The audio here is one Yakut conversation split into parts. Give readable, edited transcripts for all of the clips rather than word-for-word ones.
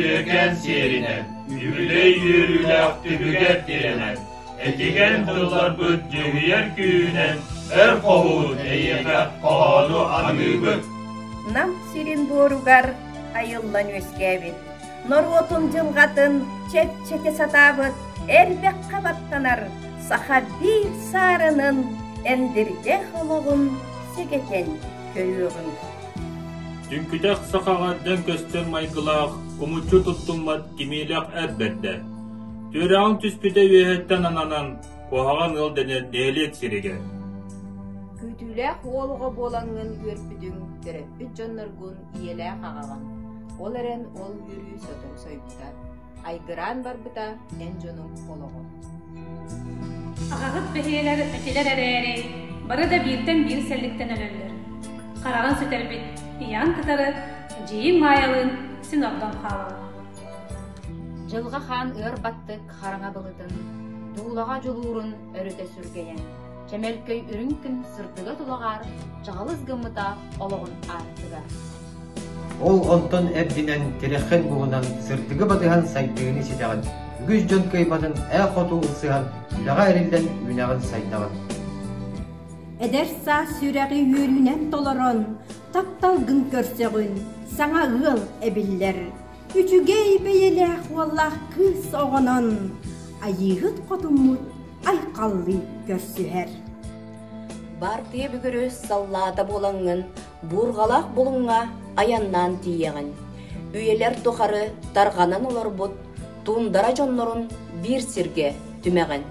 Үтүөкэн сиэринэн, үбүлүөй үөрүүлээх түбүгэр тирэнэн, этигэн тылларбыт дьүһүйэр күүһүнэн эр хоһуун эйиэхэ хоһоону аныыбыт. Нам сирин буоругар айыллан үөскээбит, норуотун дьылҕатын чэпчэтэ сатаабыт элбэххэ баттанар саха биир саарынын эндирдэх олоҕун сэгэтэн көрүөҕүҥ. Түҥкүтэх сахаҕа дэҥ көстөр майгылаах, кумуччу туттуммат кимиилээх эр бэрдэ. Түөрэҕиҥ түспүтэ үөһэттэн ананан, куһаҕан ыал дэнэр нэһилиэк сиригэр. Күүтүүлээх уол оҕо буолаҥҥын үөрпүтүҥ, төрөппүт дьонноргун ийэлээх аҕаҕын. Ол эрэн ол үөрүү сотору сойбута. Айгыраан барбыта эн дьонуҥ олоҕо. Аҕаҕыт бэһиэлэр этилэр эрээри, бары да бииртэн биир сэлликтэн өлөллөр. Хараҕын сүтэрбит ийэҕин кытары эдьиийиҥ Маайалыын син ордон хаалаллар. Дьылҕа хаан ыар баттык хараҥа былытын, дуулаҕа дьулуурун өрүтэ сүргэйэн, чэмэлкэй үрүҥ күн сырдыга тулаҕар чаҕылыс гыммыта олоҕун аартыгар. Ол онтон эрдинэн, тирэххин булунан, сырдыгы батыһан сайдыыны ситэҕин, үгүс дьон кыайбатын эр хоту ылсыһан, үлэҕэ эриллэн үүнэҕин-сайдаҕын. Эдэр саас сүрэҕи үөрүүнэн толорон, тапталгын көрсөҕүн, саҥа ыал эбиллэр. Үчүгэй бэйэлээх уоллаах кыыс оҕонон Айыыһыт хотуммут айхаллыы көрсүһэр. Баартыйа бүгүрү саллаата буолаҥҥын буурҕалаах булуҥҥа айаннаан тиийэҕин. Үйэлэр тухары тарҕанан олорбут туундара дьоннорун биир сиргэ түмэҕин.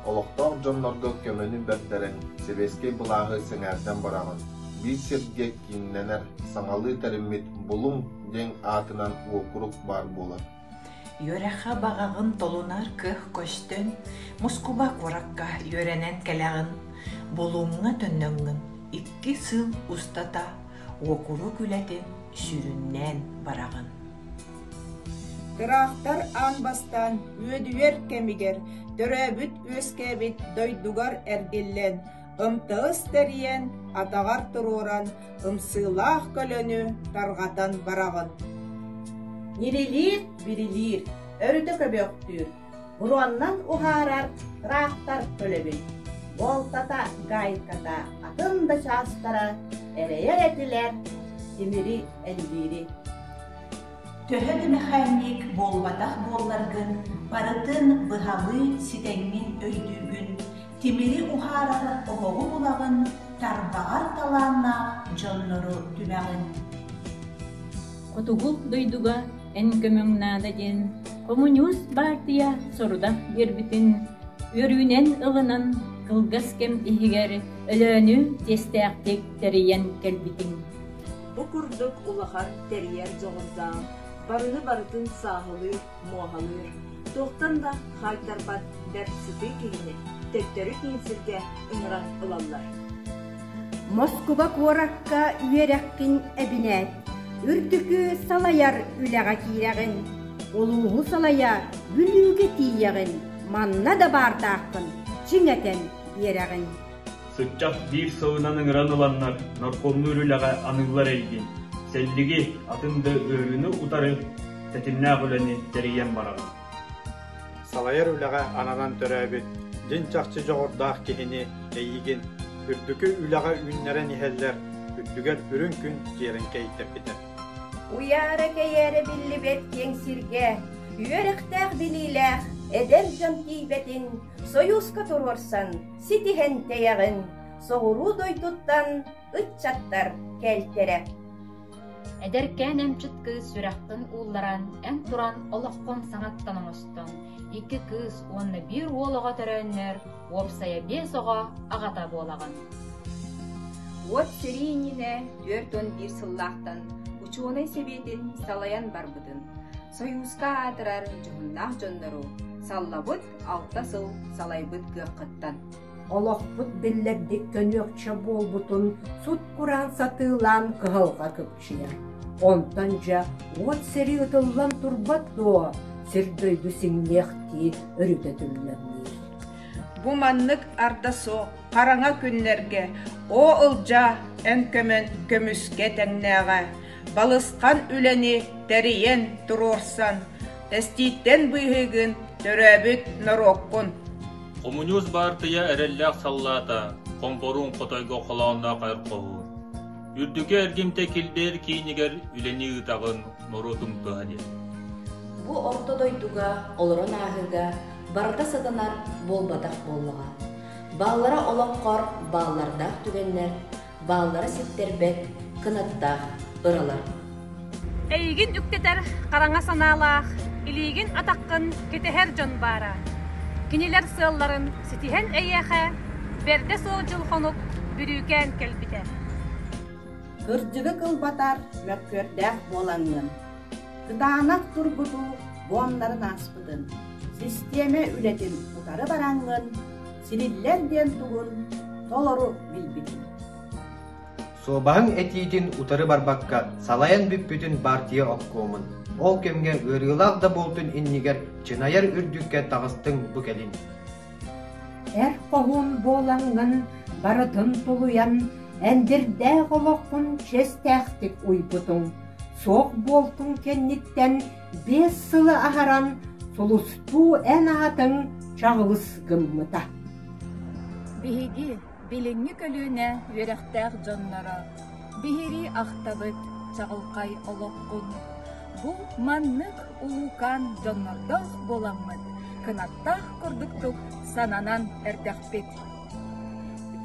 Олохтоох дьоннорго көмөнү бэрдэрэн, сэбиэскэй былааһы сэҥээрдэн бараҕын. Биир сиргэ кииннэнэр, саҥалыы тэриммит Булуҥ диэн аатынан уокурук баар буолар. Үөрэххэ баҕаҕын толунар кыах көстөн, Москуба куоракка үөрэнэн кэлэҕин, Булуҥҥа төннөҥҥүн икки сыл устата уокурук үлэтин сүрүннээн бараҕын. Тыраахтар аан бастаан үөдүйэр кэмигэр төрөөбүт-үөскээбит дойдугар эргиллэн, МТС тэрийэн, атаҕар туруоран, ымсыылаах көлөнү тарҕатан бараҕын. Ньирилиир, бирилиир, өрүтэ көбүөхтүүр, буруоннан уһаарар тыраахтар көлөбүн, буолтата, гайката, атын да чаастара эрэйэр этилэр, тимири элбиири. Төһө да мэхээнньик буолбатах буолларгын, барытын быһалыы ситэҥҥин өйдүүгүн, тимири уһаарар оһоҕу булаҕын, тарбаҕар талааннаах дьоннору түмэҕин. Хотугу дойдуга эн көмөҥ наада диэн хомуньуус баартыйа сорудах биэрбитин үөрүүнэн ылынан кылгас кэм иһигэр Өлөөнү чиэстээхтик тэрийэн кэлбитиҥ. Бу курдук улахан тэрийэр дьоҕурдаах, барыны барытын сааһылыыр, муоһалыыр, туохтан да хаайтарбат бэрт сытыы киһини төттөрү киин сиргэ ыҥыран ылаллар. Москуба куоракка үөрэххин эбинээт, үрдүкү салайар үлэҕэ киирэҕин, улууһу салайа Бүлүүгэ тиийэҕин, манна да баардааххын чиҥэтэн биэрэҕин. Сыччах биир сылынан ыҥыран ыланнар наркомнуур үлэҕэ аныыллар эйигин, сэллиги, атын да ыарыыны утары тэтимнээх үлэни тэрийэн бараҕын. Салайар үлэҕэ ананан төрөөбүт, дьиҥ-чахчы дьоҕурдаах киһини эйигин үрдүкү үлэҕэ үүннэрэн иһэллэр, үрдүгэр үрүҥ күн дьиэрэҥкэйдэппитэ. Уйаара-кэйээрэ биллибэт киэҥ сиргэ үөрэхтээх-билиилээх эдэр дьон тиийбэтин Сойууска туруорсан, ситиһэн тэйэҕин, соҕуруу дойдуттан ыччаттар кэлтэрэ. Эдэркээн эмчит кыыс сүрэххин уулларан, эн туран олоххун саҥаттан оҥостон, икки кыыс уонна биир уол оҕо төрөөннөр, уопсайа биэс оҕо аҕата буолаҕын. Уот сэрии иннинэ 41 сыллаахтан учуонай сэбиэтин салайан барбытын, Сойууска аатырар дьоһуннаах дьоннору саллабыт алта сыл салайбыт кыаххыттан. Олохпут биллэрдик көнүөхчэ буолбутун сут-кураан сатыылаан кыһалҕа кыпчыйар. Онтон дьэ уот сэрии ытыллан турбат дуо, сир-дойду сиҥниэхтии өрүтэ түллэҥниир. Бу маннык арда суох хараҥа күннэргэ, оо Ылдьаа, эн көмөн көмүскэ тэҥнээҕэ. балысхан үлэни тэрийэн туруорсан, тэстииттэн быыһыыгын төрөөбүт норуоккун. Хомуньуус баартыйа эрэллээх саллаата, хомпоруун хотойго холоонноох эр хоһуун. Үрдүкү эргимтэ килбиэр киинигэр үлэни ыытаҕын норуотуҥ туһа диэн. Бу орто дойдуга олорон ааһыыга барыта сатанар буолбатах буоллаҕа. Бааллара олоххор бааллардаах түгэннэр, бааллара ситтэрбэт кынаттаах ыралар. Эйигин үктэтэр хараҥа санаалаах, илиигин атаххын кэтэһэр дьон баара. Кинилэр сыалларын ситиһэн эйиэхэ бэрдэ суох дьыл-хонук бүрүүкээн кэлбитэ. Кырдьыгы кылбатар мөккүөрдээх буолаҥҥын, кытаанах тургутуу буомнарын ааспытын, систиэмэ үлэтин утары бараҥҥын, сириллэр диэн тугун толору билбитин. Суобаһыҥ этиитин утары барбакка салайан бүппүтүн партия обкомун, ол кэмҥэ ыарыылаах да буолтун иннигэр чынайар үрдүккэ таҕыстыҥ бу кэлин. Эр хоһуун буолаҥҥын барытын тулуйан, эндирдээх олоххун чиэстээхтик уйбутуҥ, суох буолтуҥ кэнниттэн 5 сылы аһаран сулустуу эн аатыҥ чаҕылыс гыммыта. Биһиги билиҥҥи көлүөнэ үөрэхтээх дьонноро биһирии ахтабыт чаҕылхай олоххун. Бу маннык улуукаан дьоннордоох буоламмыт, кынаттаах курдуктук сананан эрдэхпит.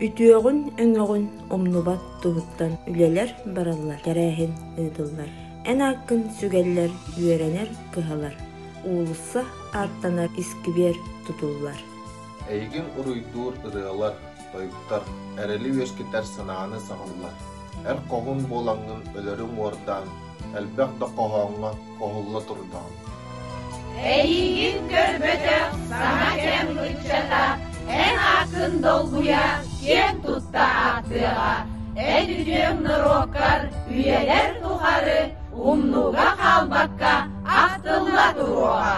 Үтүөҕүн-өҥөҕүн умнубат туһуттан үлэлэр бараллар, тэрээһин ыытыллар. Эн ааккын сүгэллэр, үөрэнэр кыһалар, уулусса ааттанар искибиэр тутуллар. Эйигин уруйдуур ырыалар, тойуктар, эрэли үөскэтэр санааны саҕаллар. Эр хоһуун буолаҥҥын өлөрү уҥуордаан, элбэх да хоһооҥҥо хоһулла турдаҕын. Эйигин көрбөтөх саҥа кэм ыччата эн ааккын долгуйа, киэн тутта ааттыаҕа. Эн үтүөҥ норуоккар үйэлэр тухары умнууга хаалбакка ахтылла туруоҕа.